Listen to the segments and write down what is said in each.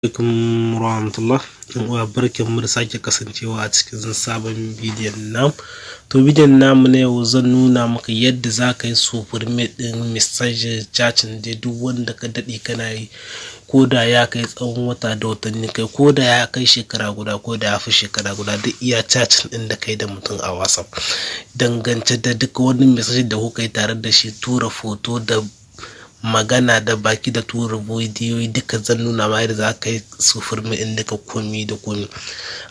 Alaikum warahmatullah. Yan uwa, barkanmu da sake kasancewa a cikin sabon bidiyon namu. To, bidiyon namu na yau zan nuna maka yadda za ka yi supprime ɗin message chatting dai duk wanda ka daɗe kana yi, ko da ya kai tsawon wata da watanni, kai ko da ya kai shekara guda, ko da ya fi shekara guda, duk iya chatting ɗin da kai da mutum a WhatsApp, dangance da duk wani message da kuka yi tare da shi, tura foto da magana da baki da tura bidiyoyi, duka zan nuna ma yadda za ka yi supprime ɗin duka komi da komi.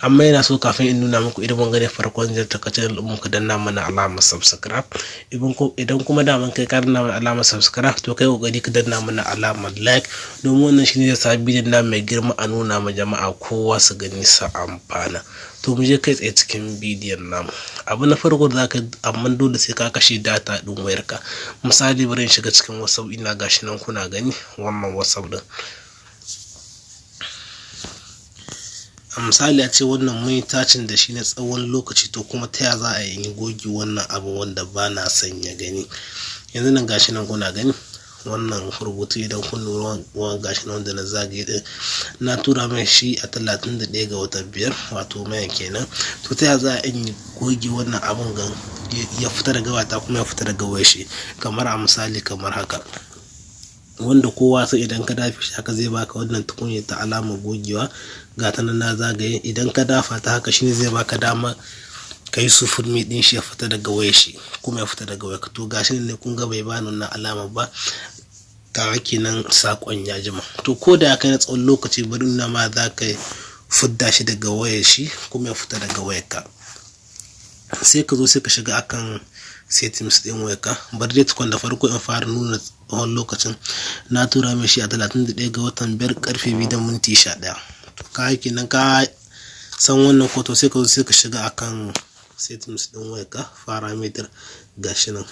Amma yana so kafin in nuna muku, idan mun gane farkon ziyartar ka channel ɗin, ka danna mana alamar subscribe. Idan kuma daman kai ka danna mana alamar subscribe, to kai kokari ka danna mana alamar like, domin wannan shine zai sa bidiyon na mai girma a nuna ma jama'a, kowa su gani su amfana. To, mu je kai tsaye cikin bidiyon namu. Abu na farko da zaka, amma dole sai ka kashe data ɗin wayarka. Misali, bari in shiga cikin WhatsApp ina, gashi nan kuna gani wannan WhatsApp ɗin. A misali, a ce wannan mun yi chatting da shi na tsawon lokaci, to kuma ta ya za a yi goge wannan abu wanda ba na son ya gani? Yanzu nan gashi nan kuna gani wannan rubutu. Idan kun lura, gashi nan wanda na zagaye din, na tura mai shi a 31 ga watan 5, wato mayan kenan. To, ta ya za a yi goge wannan abun gan ya fita daga wata kuma ya fita daga wayar shi? Kamar a misali kamar haka, wanda kowa sai idan ka dafe shi haka zai baka wannan tukunya ta alamar gogewa, ga ta nan na zagaye. Idan ka dafa ta haka, shine zai baka dama ka yi supprime din shi ya fita daga wayar shi kuma ya fita daga wayar. To, gashi ne kun ga bai bani wannan alamar ba, kaga kenan sakon ya jima. To, ko da ya kai na tsawon lokaci, bari nuna ma za ka fidda shi daga wayar shi kuma ya fita daga wayarka. Sai ka zo sai ka shiga akan settings ɗin wayarka. Bari dai tukun da farko in fara nuna tsawon lokacin. Na tura mai shi a 31 ga watan 5, karfe 2:11. To, ka kenan ka san wannan ko. To, sai ka zo sai ka shiga akan settings ɗin wayarka, parameter, gashi nan.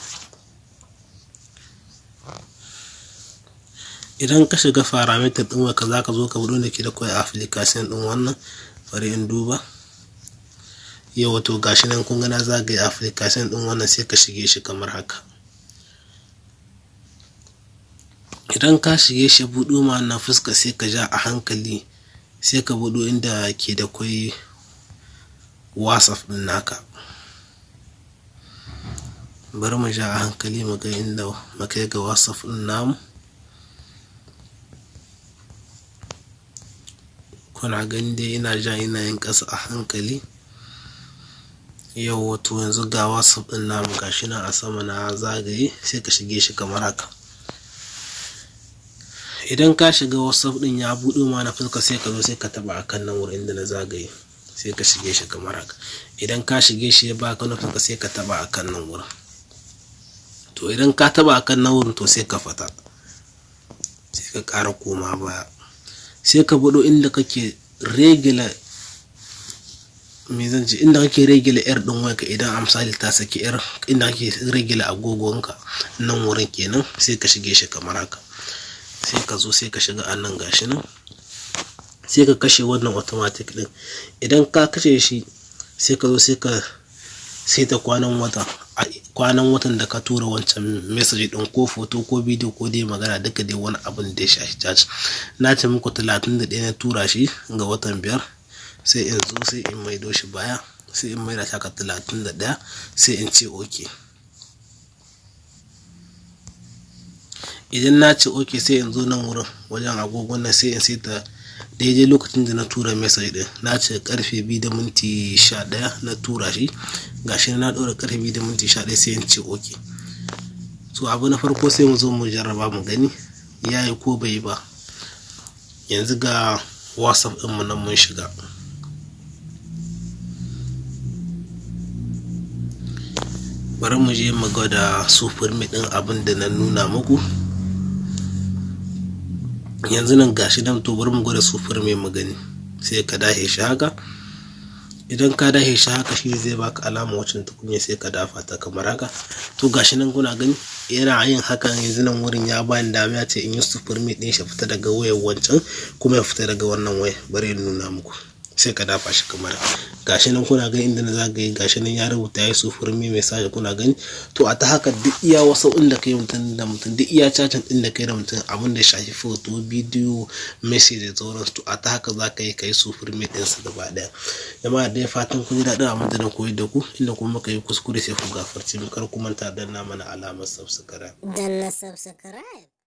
Idan ka shiga parameter ɗin wayarka, za ka zo ka buɗe da ke da kwai application ɗin wannan. Bari in duba. Yau, to gashi nan kun ga na zagaye application ɗin wannan, sai ka shige shi kamar haka. Idan ka shige shi, buɗo ma wannan fuska, sai ka ja a hankali, sai ka buɗo inda ke da kwai WhatsApp ɗin naka. Bari mu ja a hankali mu ga inda mu kai ga WhatsApp ɗin namu. Kuna gani dai ina ja, ina yin ƙasa a hankali. Yau, wato yanzu ga WhatsApp ɗin namu, gashi nan a sama na zagaye, sai ka shige shi kamar haka. Idan ka shiga WhatsApp ɗin, ya buɗo ma na fuska, sai ka zo sai ka taɓa akan nan wurin inda na zagaye, sai ka shige shi kamar haka. Idan ka shige shi, ya baka na fuska, sai ka taɓa akan nan wurin. To, idan ka taɓa akan nan wurin, to sai ka fita, sai ka ƙara koma baya, sai ka buɗo inda kake regular, me zan ce, inda kake regular heure ɗin wayarka. Idan a misali ta saki heure, inda kake regular agogonka, nan wurin kenan, sai ka shige shi kamar haka. Sai ka zo sai ka shiga a nan, gashi nan, sai ka kashe wannan automatic ɗin. Idan ka kashe shi, sai ka zo sai ka saita kwanan wata, kwanan watan da ka tura wancan message ɗin, ko foto ko bidiyo ko dai magana, duka dai wani abun da ya shafi chat. Na ce muku 31 na tura shi ga watan 5. Sai in zo sai in maido shi baya, sai in maida shi haka 31, sai in ce okay. Idan na ce okay, sai in zo nan wurin wajen agogon nan, sai in saita daidai lokacin da na tura message ɗin. Na ce karfe 2:11 na tura shi, gashi na ɗora karfe 2:11, sai in ce okay. So abu na farko, sai mu zo mu jarraba mu gani ya yi ko bai yi ba. Yanzu ga WhatsApp ɗinmu nan mun shiga. Bari mu je mu gwada supprime ɗin abin da na nuna muku. Yanzu nan gashi nan. To, bari mu gwada supprime mu gani. Sai ka dahe shi haka. Idan ka dahe shi haka, shi zai baka alama waccan tukunya, sai ka dafa ta kamar haka. To, gashi nan kuna gani yana yin hakan. Yanzu nan wurin ya bani dama, ya ce in yi supprime ɗin shi fita daga wayar wancan kuma ya fita daga wannan wayar. Bari in nuna muku. Sai ka dafa shi kamar gashi nan kuna gani inda na zagaye, gashi nan ya rubuta ya yi supprimer message, kuna gani. To, a ta haka duk iya wasu inda kai mutum da mutum, duk iya chatting din da kai da mutum, abin da ya shafi photo, bidiyo, message da sauransu, to a ta haka za ka yi ka yi supprimer ɗinsu gaba ɗaya. Jama'a, dai fatan kun ji daɗin abin da na koyar da ku. Inda kuma muka yi kuskure, sai ku gafarce mu. Kar ku manta danna mana alamar subscribe. Danna subscribe.